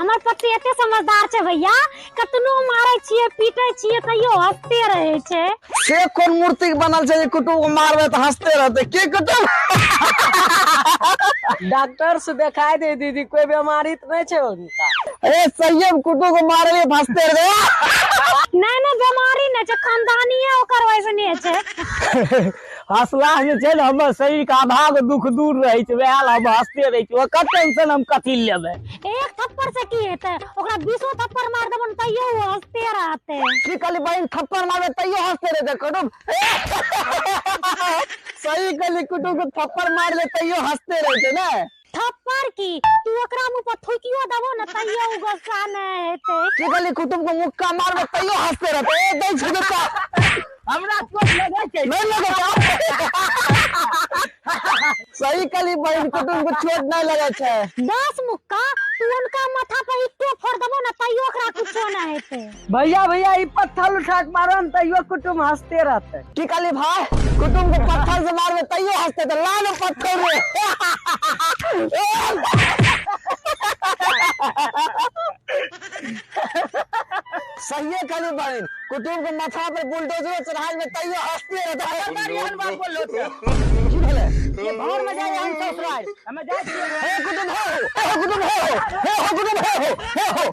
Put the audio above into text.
हमर पति एते समझदार छै भैया, कतनो मारै छियै पीटै छियै तैयो हंसते रहै छै। से कोन मूर्ति के बनल छै जे कुटुम के मारबै तऽ हंसते रहतै? के कुटुम? डॉक्टर से देखाय दे दीदी, कोई बीमारी तऽ नहि छै हुनका। अरे सही में कुटुम के मारबै हंसते रहतै। नहि नहि, बीमारी नहि छै, खानदानीये ओकर वैसने छै। हंसला जे छै ने हमर शरीर के आधा के दुख दूर रहै छै, वएह लए हम हंसते रहै छी। ओकर टेंशन हम कथी लेबै? एक थप्पड़ से की हेतै, ओकरा 20 थप्पड़ मार देबो ने तैयो ओ हंसते रहतै। की कहली बहिन, थप्पड़ मारबै तैयो हंसते रहतै कुटुम? सही कहली, कुटुम के थप्पड़ मारले तैयो हंसते रहतै ने। थप्पड़ की, तू ओकरा मुंह पर थूकियो देबो ने तैयो ओ गुस्सा नहि हेतै। की कहली, कुटुम के मुक्का मारबै तैयो हंसते रहतै? ए दै छै मुक्का। हमरा चोट लगै छै? नहि लगै छै। सही कहली बहिन, कुटुम के चोट नहि लगै छै। 10 मुक्का, तू उनका माथा पर इट्टो फोड़ देबो ने तैयो ओकरा कुछो नहि हेतै। भैया भैया, ई पत्थर उठा के मारो ने तैयो कुटुम हंसते रहतै। की कहली भाई, कुटुम के पत्थर से मारबै तैयो हंसते? तऽ ला ने पत्थर रे। सहिए कहली बहिन, कुटुम के माथा पर बुलडोजरो चढ़ाई में तैयो हंसते रहतै। एहन बात बोललो छै? की भेलै? ये भाड़ में जाय हम ससुराल, हमे जाइ छियै। हे कुटुम, हे हो, हे हो कुटुम, हे हो, हे हो कुटुम, हे हो, हे हो।